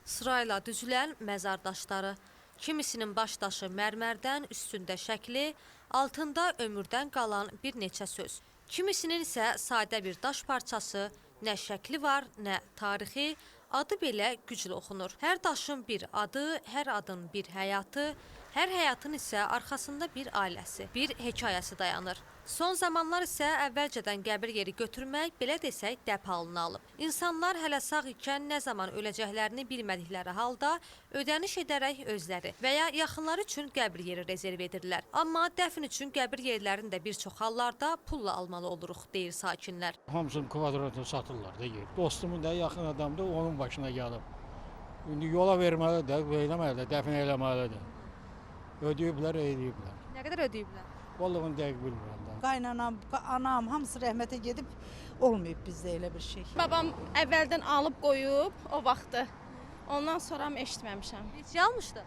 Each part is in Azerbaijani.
Sırayla düzülən məzar daşları. Kimisinin baş daşı mərmərdən, üstündə şəkli, altında ömürdən qalan bir neçə söz. Kimisinin isə sadə bir daş parçası, nə şəkli var, nə tarixi, adı belə güclü oxunur. Hər daşın bir adı, hər adın bir həyatı, hər həyatın isə arxasında bir ailəsi, bir hekayəsi dayanır. Son zamanlar isə əvvəlcədən qəbir yeri götürmək, belə desək, dəb halını alıb. İnsanlar hələ sağ ikən nə zaman öləcəklərini bilmədikləri halda ödəniş edərək özləri və ya yaxınları üçün qəbir yeri rezerv edirlər. Amma dəfn üçün qəbir yerlərini də bir çox hallarda pulla almalı oluruq, deyir sakinlər. Hamısının kvadratını satırlar da yer. Dostumun da yaxın adamdır, onun başına gəlib. İndi yola verməlidir, eləməlidir, dəfn eləməlidir. Ödəyiblər, eləyiblər. Nə qədər ödəyiblər? Vallahi onu dəqiq bilmirəm də. Qaynanam, anam hamısı rəhmətə gedib, olmayıb bizdə elə bir şey. Babam əvvəldən alıb qoyub o vaxtı. Ondan sonra eşitməmişəm. Neçə almışdı?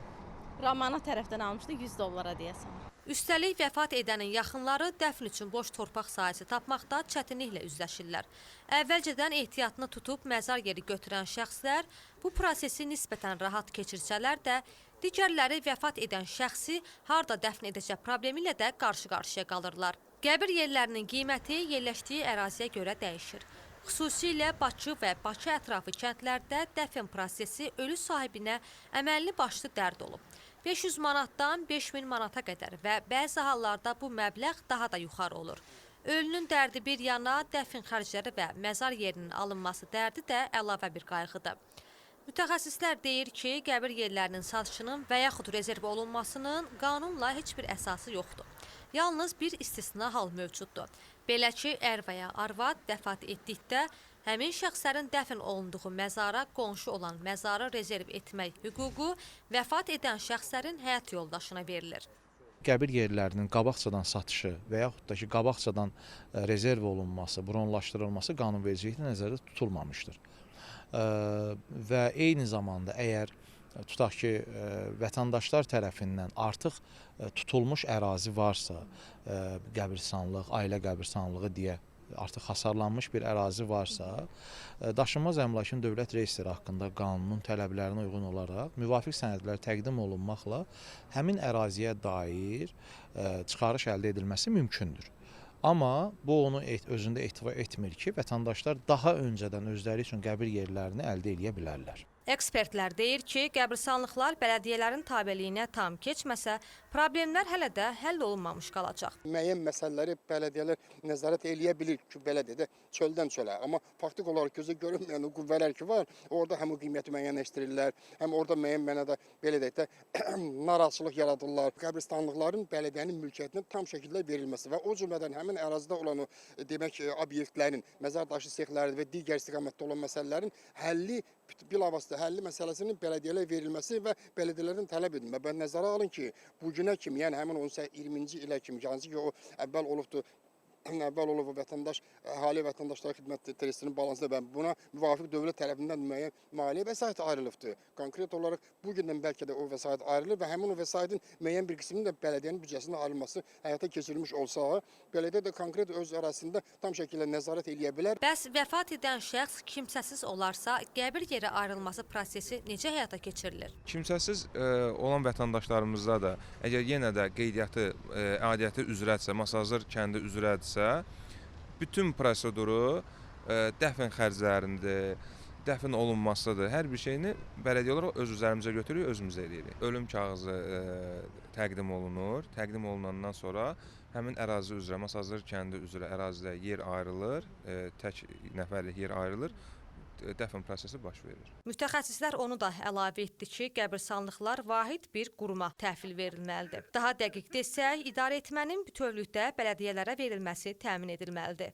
Ramana tərəfdən almışdı 100 dollara deyəsən. Üstəlik vəfat edənin yaxınları dəfn üçün boş torpaq sahəsi tapmaqda çətinliklə üzləşirlər. Əvvəlcədən ehtiyatını tutub məzar yeri götürən şəxslər bu prosesi nisbətən rahat keçirsələr də, digərləri vəfat edən şəxsi harda dəfn edəcək problemi ilə də qarşı-qarşıya qalırlar. Qəbir yerlərinin qiyməti yerləşdiyi əraziyə görə dəyişir. Xüsusilə Bakı və Bakı ətrafı kəndlərdə dəfn prosesi ölü sahibinə əməlli başlı dərd olub. 500 manatdan 5000 manata qədər və bəzi hallarda bu məbləğ daha da yuxarı olur. Ölünün dərdi bir yana, dəfn xərcləri və məzar yerinin alınması dərdi də əlavə bir qayğıdır. Mütəxəssislər deyir ki, qəbir yerlərinin satışının və yaxud rezerv olunmasının qanunla heç bir əsası yoxdur. Yalnız bir istisna hal mövcuddur. Belə ki, ər və ya arvad vəfat etdikdə həmin şəxslərin dəfn olunduğu məzara qonşu olan məzarı rezerv etmək hüququ vəfat edən şəxslərin həyat yoldaşına verilir. Qəbir yerlərinin qabaqcadan satışı və yaxud da ki, qabaqcadan rezerv olunması, bronlaşdırılması qanunvericilikdə nəzərdə tutulmamışdır. Və eyni zamanda əgər tutaq ki, vətəndaşlar tərəfindən artıq tutulmuş ərazi varsa, qəbirstanlıq, ailə qəbirstanlığı deyə artıq hasarlanmış bir ərazi varsa, daşınmaz əmlakın dövlət reyestri haqqında qanunun tələblərinə uyğun olaraq müvafiq sənədlər təqdim olunmaqla həmin əraziyə dair çıxarış əldə edilməsi mümkündür. Amma bu onu özündə ehtiva etmir ki, vətəndaşlar daha öncədən özləri üçün qəbir yerlərini əldə eləyə bilərlər. Ekspertlər deyir ki, qəbirstanlıqlar bələdiyyələrin tabeliyinə tam keçməsə, problemlər hələ də həll olunmamış qalacaq. Müəyyən məsələləri bələdiyyələr nəzarət eləyə bilir ki, belə dedə, çöldən çölə. Amma faktik olaraq gözə görünməyən o qüvvələr ki var, orada həm o qiyməti müəyyənləşdirirlər, həm orada müəyyən mənada belə deyək də narazılıq yaradırlar. Qəbirstanlıqların bələdiyyənin mülkiyyətinə tam şəkildə verilməsi və o cümlədən həmin ərazidə olan o demək obyektlərin, məzar daşı sexləri və digər istiqamətdə olan məsələlərin həlli bilavasitə həlli məsələsinin bələdiyyələrə verilməsi və bələdiyyələrdən tələb edilməsi. Və nəzərə alın ki, bugünə kimi, yəni həmin 20-ci ilə kimi, hansı ki o əvvəl olubdur, əvvəl olub o vətəndaş, əhali vətəndaşlar xidmət trestinin balansında və buna müvafiq dövlət tərəfindən müəyyən maliyyə vəsaiti ayrılıbdır. Konkret olaraq bugündən bəlkə də o vəsait ayrılır və həmin o vəsaitin müəyyən bir qisminin də bələdiyyənin büdcəsində ayrılması həyata keçirilmiş olsa, bələdiyyə də konkret öz ərazisində tam şəkildə nəzarət eləyə bilər. Bəs vəfat edən şəxs kimsəsiz olarsa, qəbir yeri ayrılması prosesi necə həyata keçirilir? Kimsəsiz olan vətəndaşlarımızda da əgər yenə də qeydiyyatı, aidiyyəti üzrədirsə, Masazır kəndi üzrədirsə, bütün proseduru dəfn xərclərindir, dəfn olunmasıdır, hər bir şeyini bələdiyyə olaraq öz üzərimizə götürürük, özümüz eləyirik. Ölüm kağızı təqdim olunur, təqdim olunandan sonra həmin ərazi üzrə, Masazır kəndi üzrə ərazidə yer ayrılır, tək nəfərlik yer ayrılır, dəfn prosesi baş verir. Mütəxəssislər onu da əlavə etdi ki, qəbirstanlıqlar vahid bir quruma təhvil verilməlidir. Daha dəqiq desək, idarə etmənin bütövlükdə bələdiyyələrə verilməsi təmin edilməlidir.